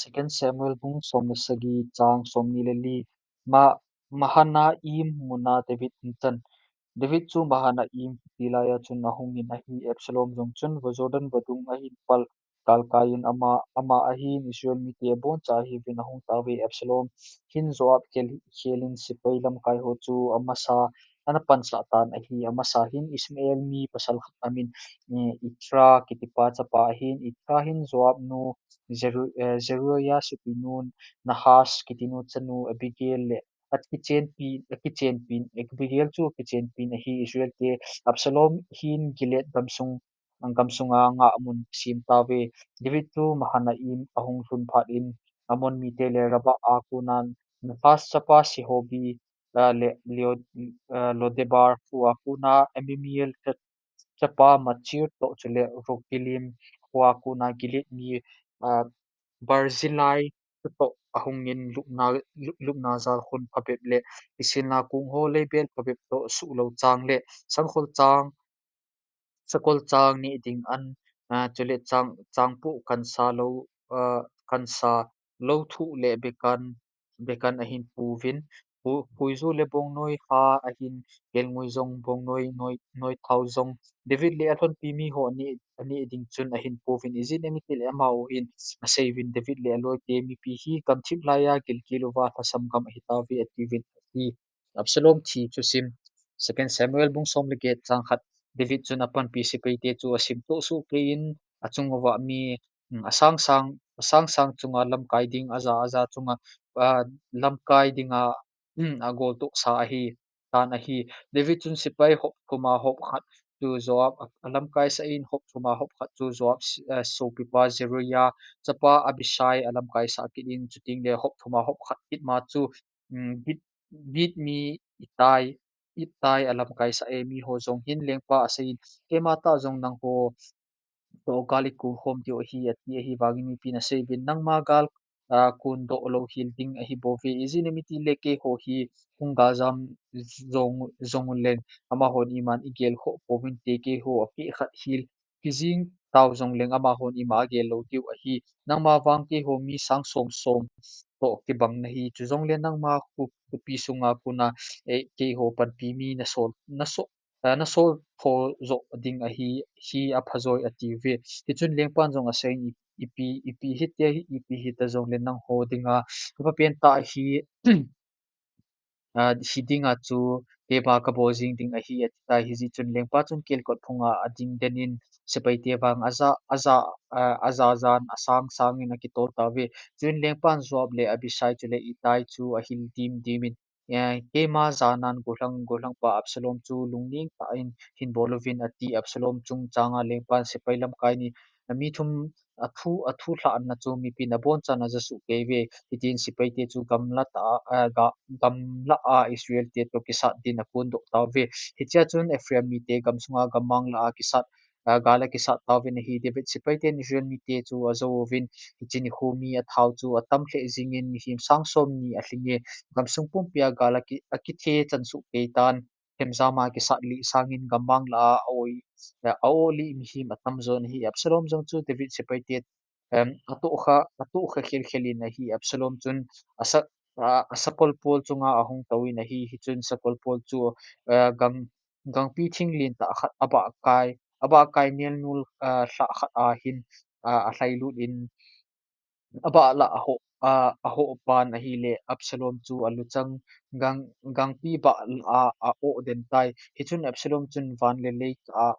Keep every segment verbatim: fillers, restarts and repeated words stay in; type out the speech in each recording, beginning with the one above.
Second Samuel bung som le sagi chang som ni le li. Ma, Mahanaim muna David umchan. David chu Mahanaim kiti laiya chun ahung in ahi. Absalom jong chun va Jordan vadung ahin pal kalkai in ama, ama ahin Israel mite aboncha ahiuvin ahung tauve. Absalom hin Joab khel, khelin sepai lamkai ho chu amasa ana pansah tan ahi. Amasa hin Ismael mi pasal khat amin, eh, Itra kitipa chapa ahin, Itra hin Joab nu Zeru-, eh, Zeruiah sopinu Nahash kitinu chanu Abigail le akichenpi, akichenpi, Abigail chu akichenpi ahi. Israel te Absalom hin Gilead gamsung, gamsunga ngahmun sem tauve. David chu Mahanaim ahung lhun phat in Ammon mite le Rabbah a kona Nahash chapa Sehobi, ah, le Leo-, ah, Lodebar khua kona Ammiel cha-, chapa Machir toh chule Rogelim khua kona Gilead mi, ah, Barzillai toh ahung in lupna, lup-, lupna jalkhun phabep le kisilna kong ho leibel phabep toh suhlou chang le sangkhol chang, sakol chang neh ding an, ah, chule chang, changpoh kansa lou, ah, kansa lou thuh le bekan, bekan ahin puvin, pu-, puiju le bongnoi ha ahin, kelngoi jong bongnoi, noi, noi thao jong. David le alhonpi mi ho aneh, aneh ding chun ahin puvin, ijeh inem itile amaho hin aseiuvin, David le aloite mipi hi gamthip laiya gilkel uva lhasam gam ahitauve atiuvin ahi. Absalom thi thusim. Second Samuel bung som le get chang khat. David chun apanpi sepaite chu asimtoh soh kei in achung uva mi, mm, asang sang, asang sang chunga lamkai ding, aja, aja chunga, ah, lamkai dinga, mm, agol tohsa ahi, tan ahi. David chun sepai hop thuma hop khat chu Joab a, alamkai sah in, hop thuma hop khat chu Joab si-, ah, sopipa Zeruiah chapa Abishai alamkai sah kit in, chuteng le hop thuma hop khat kit ma chu, mm, Git, Git mi Itai, Itai alamkai sah e. Mi ho jong hin lengpa asei in, keima tah jong nangho toh gal ikon khom diu ahi, ati. Ahivangin mipin aseiuvin, nangma gal, ah, kondoh lou hel ding ahi bouve. Ijeh inem itile keiho hi hung galjam jong, jong uleng amahon iman igel khoh pouvinte, keiho akeh khat hel kijing tau jongleng amahon ima agel lou diu ahi. Nangma vang keiho mi sang som som toh kibang nahi. Chujongle nangma kho, khopi sunga kona, eh, keiho panpi mi nasol, nasol, eh, nasol tho joh ding ahi, hi aphajoi atiuve. Hichun lengpan jong asei in, i-, ipi, ipi hite, ipi hita jongle nangho dinga aphapen tah hi, ah, hi dinga chu keima kabol jing ding ahi, ati tai. Hijeh chun lengpa chun kelkot phunga ading den in sepaite vang aja, aja, ah, aja jan asang sang in akitol tauve. Chuin lengpan Joab le Abishai chule Itai chu ahil dim dim in, eh, keima janan gollhang, gollhangpa Absalom chu lungneng tah in hin bol uvin ati. Absalom chungchanga lengpan sepai lamkai ni, ah, mi thum athu, athu lhahna chu mipin abonchan aja soh keiuve. Hitin sepaite chu gamla tah a, ah, ga-, gamla a Israelte toh kisat din akondoh tauve. Hichea chun Ephraim mite gamsunga gammang lah a kisat, ah, gal akisat tauvin ahi. David sepaiten Israel mite chu ajou uvin, hiche nikho mi athao chu atam lheh jingin mihem sang som ni alhinge. Gamsung pumpia gal aki, akithe chan soh kei tan. Themjama kisat lih sangin gammang lah a, a-oi, eh, a-oh lih mihem atamjo in ahi. Absalom jong chu David sepaite, em, atohkha, atohkha khel khel in ahi. Absalom chun asa, a, asakol pol chunga ahung tou in ahi. Hichun sakol pol chu, eh, gang, gangpi thing lentah khat abah kai, abah kai nelnul, eh, lhah khat a hin, eh, alhailut in, abah lah a ahoh, a, ahoh pan ahile Absalom chu aluchang gang, gangpi bah lah a a-oh den tai. Hichun Absalom chun van le lei kah a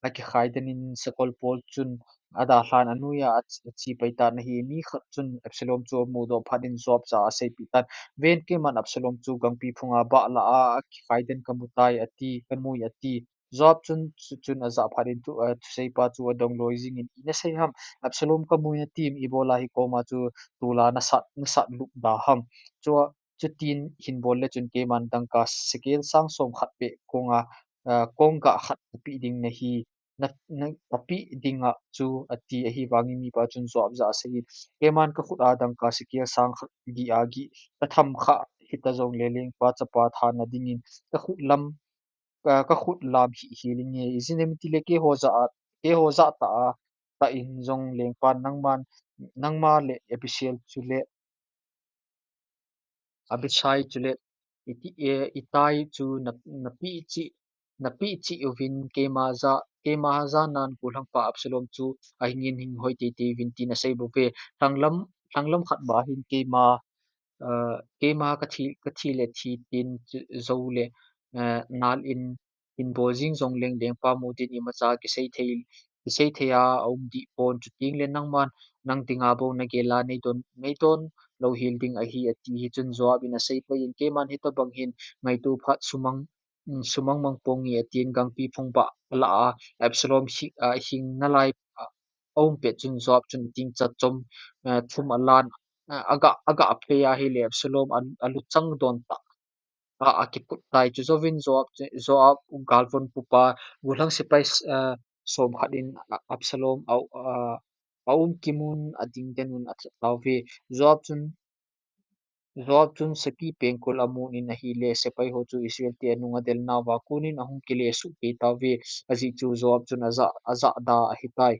akikhai den in sakol pol chun adalhan anoiya a, ache pai tan ahi. Mi khat chun Absalom chu amudoh phat in Joab jah a aseipeh tan. Ven, keiman Absalom chu gangpi phunga bah lah a akikhai den kamu tai ati, kamui ati. Joab chun, chu, chun ajah phat in thu, eh, thuseipa chu adongloi jingin, ina sei ham, Absalom kamui natim, ibola hi koma chu tola nasat, nasat lup da ham. Chua, chutin hin bol le chun keiman dangka sekel sang som khat beh konga, eh, kong gah khat kapeh ding nahi, na, na, kapeh dinga chu ati. Ahivangin mipa chun Joab jah a asei in, keiman kakhut a dangka sekel sang khat gih a gih katham kha hita jongle lengpa chapa thana dingin kakhut lam ka, kakhut lam hih hel inge, ijeh inem itile keiho jah a, keiho jah tah a, tah in jong lengpan nangman nangma le Abisai chule, Abisai chule, iti, eh, Itai chu na, napeh cheh, napeh cheh uvin keima ja, keima ja nan gollhangpa Absalom chu ahingin hing hoi teitei uvin tin asei bouve. Lhanglam, lhanglam khat ba hin keima, eh, keima kathi, kathi le thi tin chu jou le, eh, nal in, in bol jing jongleng lengpa mu din imacha kisei thei, kisei thei a, aum deh pon, chuteng le nangman nang dinga bou nagel a neidon, neidon louhel ding ahi, ati. Hichun Joab in asei poi in, keiman hitobang hin ngaito phat sumang, mm, sumang mang ponge, atin gangpi phung bah alah a, Absalom hi, a, hing nalai, a, aum pet chun Joab chun ating chat chom, eh, thum alan, eh, aga, aga phei ahile Absalom a, aluchang don tah a, akiput tai. Chujouvin Joab, Joab galvon pupa, gollhang sepai, eh, som khat in, a, Absalom a, a, aum kimun ading den un achat tauve. Joab chun, Joab chun sepi pengkul amun in ahile, sepai ho chu Israel te anung adel nauva konin ahung kile suh kei tauve. Ajeh chu Joab chun aja, ajahda ahitai.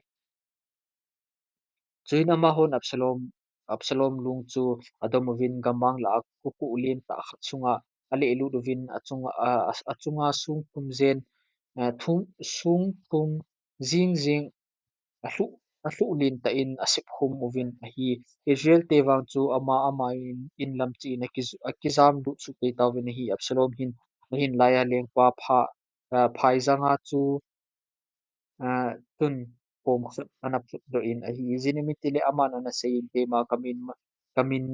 Chuin amahon Absalom, Absalom lung chu adom uvin gamang lah a kuku len tah khat sunga alehlut uvin achunga, a, achunga sung thum jen, a, thum, sung thum jing jing alhuh, alhuh len tah in asep khum uvin ahi. Israel te vang chu ama, ama in, in lam cheh in aki, akijam lut suh kei tauvin ahi. Absalom hin, ahin laiya lengpa pha, a, phaijang a chu, a, tun kom khat ana phutdoh in ahi. Ijeh inem itile aman ana sei in, keima kamin ma-, kamin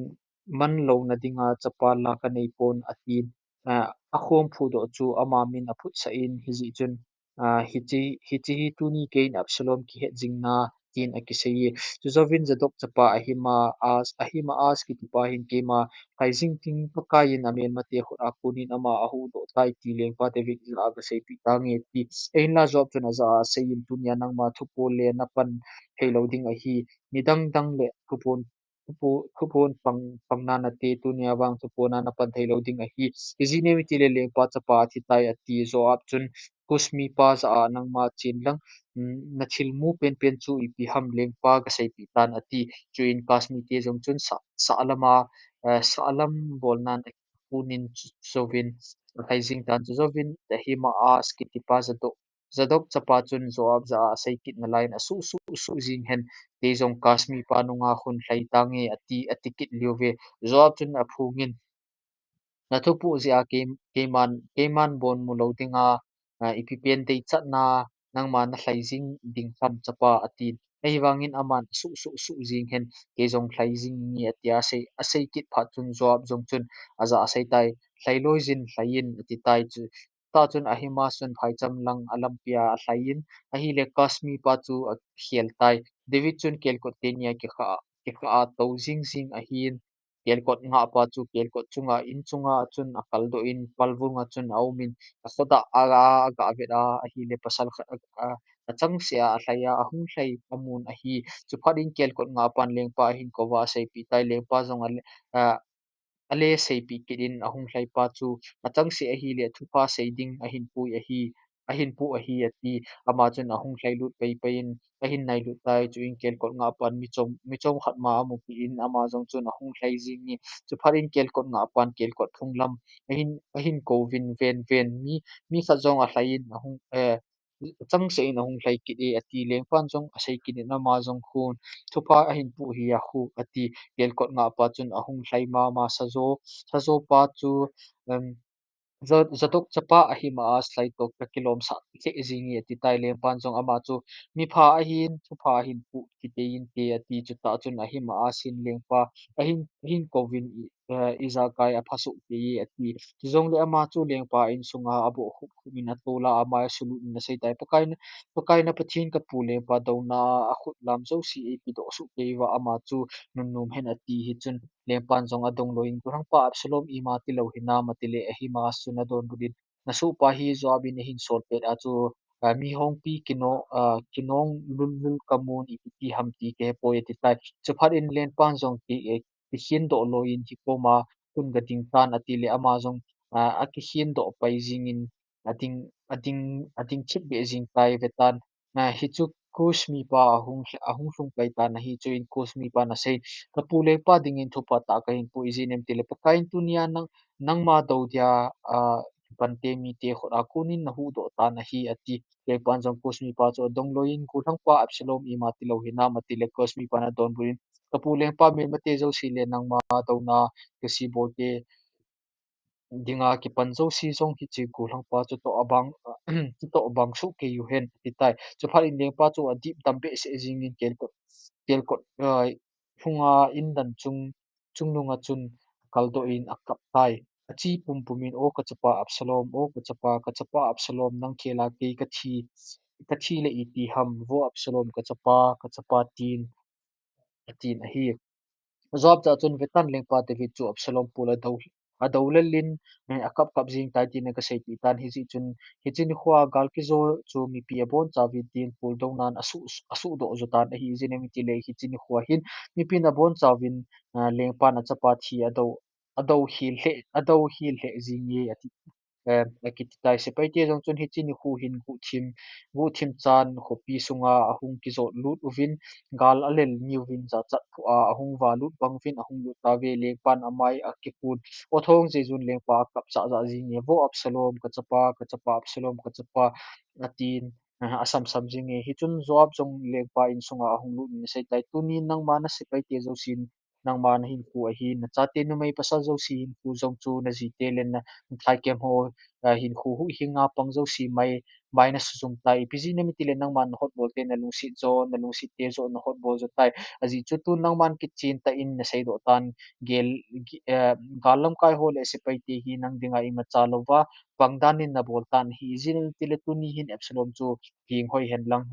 man louna dinga chapa la kanei pon, atin, a, akhom phudoh chu ama min aphutsah in, hijeh chun, a, hiche, hiche hi tuni keiyin Absalom kihet jing na, tin akisei e. Chujouvin Zadok chapa Ahimaas, Ahimaas kitipa hin keima lhai jing ding Pakaiyin amelmate khut a konin ama ahuhdoh tai ti lengpa David jah a gaseipeh tange, ati. Ahinla Joab chun ajah a asei in, tunia nangma thupol le napan theilou ding ahi. Nidang dang le thupon, thupo-, thupon pang, pang na nate, tunia vang thupon a napan theilou ding ahi. Ijeh inem itile lengpa chapa athi tai, ati. Joab chun Kus mipa jah a, nangma chen lang, mm, nathilmu penpen chu ipi ham, lengpa gaseipeh tan, ati. Chuin Kas mite jong chun sah, sahlam a, eh, sahlam bolnan akonin chu, chujouvin alhai jing tan. Chujouvin Ahimaas kitipa Zadok, Zadok chapa chun Joab jah a asei kit nalaiyin, asuh suh suh jing hen, kei jong Kas mipa nunga khun lhai tange, ati, ati kit lheh uve. Joab chun aphongin, nathupoh jeh a kei, keiman, keiman bon mulou dinga, a, ipi pen deichatna nangma nalhai jing ding ham chapa, atin. Ahivangin aman asuh suh suh jing hen, kei jong lhai jing inge, atia asei, asei kit phat chun Joab jong chun ajah a asei tai, lhai loijin lhai in, ati tai. Chutah chun Ahimaas chun phaicham lang alampia alhai in, ahile Kas mipa chu akhel tai. David chun kelkot teni akikha, kikha a tou jing jing ahin, kelkot ngahpa chu kelkot chunga, in chunga chun akaldoh in, palvunga chun aumin, akhodah a, aga vet a, ahile pasal khat a, a, achangseh a alhai a, ahung lhai amun ahi. Chuphat in kelkot ngahpan lengpa ahin kouva aseipeh tai, lengpa jong ale, a, ale seipeh kit in, ahung lhaipa chu achangseh ahile thupha sei ding ahin pui ahi, ahin pu ahi, ati. Ama chun ahung lhailut paipai in ahin nailut tai. Chuin kelkot ngahpan mi chom, mi chom khat ma amupeh in ama jong chun ahung lhai jing e. Chuphat in kelkot ngahpan kelkot phunglam ahin, ahin kouvin, ven ven, mi, mi khat jong alhai in ahung, eh, achangseh in ahung lhai kit e, ati. Lengpan jong asei kit in ama jong khun thupha ahin pu hi akhu, ati. Kelkot ngahpa chun ahung lhai mama, sajo, sajopa chu, em, Za-, Zadok chapa Ahimaas lhaitoh kakilomsah lheh jing e, ati tai. Lengpan jong ama chu mipha ahin, thupha ahin pu kit inte, ati. Chutah chun Ahimaas in lengpa ahin, ahin kouvin, i, eh, ijakai aphasoh kei, ati. Chujongle ama chu lengpa insunga aboh khup khup in atol a, amai asulut in asei tai, Pakai na, Pakai na Pathen kapu lengpa douna a akhut lam jouse eipedoh soh kei uva ama chu nunnom hen, ati. Hichun lengpan jong adong loi in, Gollhangpa Absalom ima tilou hinam, atile Ahimaas chun adonbut in, nasohpa hi Joab in ahin sol pet a chu, a, mi hongpi kino-, a, kinong lul lul kamun, ipi ti ham ti kahepoi, ati tai. Chuphat in lengpan jong ki, eh, kikhendoh loi in, hikoma khun gading tan, atile ama jong, a, akikhendoh pai jing in, ading, ading, ading thip beh jing tai vetan. A, hichu Kush mipa ahung, ahung lhung pai tan ahi. Chuin Kush mipan asei, kapu lengpa dingin thupha tah kahin pu, ijeh inem itile Pakaiyin tunia nang, nangma dou dia, a, pante mite khut a konin nahuhdoh tan ahi, ati. Lengpan jong Kush mipa chu adong loiyin, golhangpa Absalom ima tilou hinam, atile Kush mipan adonbut in, kapu lengpa melmate jouse le nangma douna thilse bolte dinga kipan jouse jong hiche golhangpa chutoh abang, chutoh abang soh kei uhen, ati tai. Chuphat in lengpa chu adip dam behseh jingin kelkot, kelkot, ah, phunga indan chung, chungnunga chun akaldoh in akap tai. Ache pumpum in, O kachapa Absalom, O kachapa, kachapa Absalom, nang khela kei kathi, kathi le iti ham, vo Absalom kachapa, kachapa, tin, atin ahi. Joab cha chun, vetan lengpa David chu Absalom pul adou, adou lel in, eh, akap kap jing tai tin agaseipeh tan, hijeh chun, hiche nikhoa gal kijo chu mipi abonchauvin tin puldou nan asuh, asuhdoh jo tan ahi, ijeh inem itile hiche nikhoa hin mipin abonchauvin, ah, lengpan achapa thi adou, adou hel lheh, adou hel lheh jinge ati. Eh, akiti tai. Sepaite jong chun hiche nikho hin guhthim, guhthim chan khopi sunga ahung kijot lut uvin, gal alel niuvin jachat phu a ahung valut bang uvin ahung lut tauve, lengpan amai akiphun, O thong jejun lengpa akap chahjah jinge, vo Absalom kachapa, kachapa Absalom kachapa, atin, eh, asamsam jinge. Hichun Joab jong lengpa insunga ahung lut in asei tai, Tunin nangma nasepaite jousen nangma nahinkho ahin, nachate numei pasal jouse hinkho jong chu najite le na, nathlaikem ho, ah, hinkho huhhing a pang jouse mai, mai nasujum tai. Ipi jeh inem itile nangman nahotbol te nalungset jo, nalungset te joh nahotbol jo tai. Ajeh chu tun nangman kichen tah in naseidoh tan, gel, gi-, eh, gal lamkai ho le sepaite hi nang dinga imacha louva, pang dan in nabol tan ahi. Ijeh inem itile tuni hin Absalom chu hing hoi hen lang,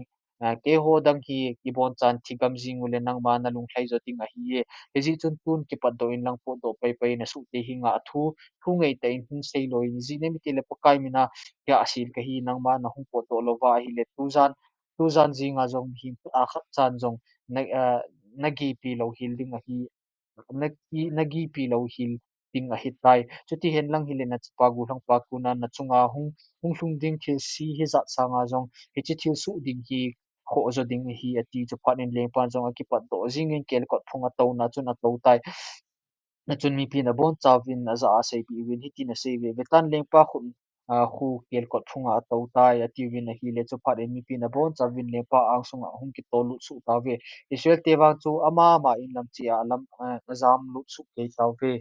ah, keiho dang hi kibonchan thigam jing ule nangma nalunglhai jo ding ahiye. Hijeh chun tun kipatdoh in lang potdoh paipai in asuhte henga athu, thu ngeitah in hung seilo in, ijeh inem itile Pakai mina hia asil kahi, nangma nahung potdoh louva ahile tujan, tujan jinga jong mihem khat a khat chan jong na, ah, nagipi louhel ding ahi, naki, nagipi louhel ding ahitai. Chuti hen lang hile nachapa golhangpa kona nachunga hung, hung lhung ding thilse hijat sanga jong hiche thilsoh ding hi khoh jo ding ahi, ati. Chuphat in lengpan jong akipatdoh jingin kelkot phung atouna chun atou tai. Nachun mipin abonchauvin ajah a aseipeh uvin hitin aseiuve, Vetan lengpa khut, ah, khu kelkot phunga atou tai, atiuvin ahile chuphat in mipin abonchauvin lengpa angsunga ahung kitol lut soh tauve. Israelte vang chu ama ama in lam cheh a alam, ah, ajam lut soh kei tauve.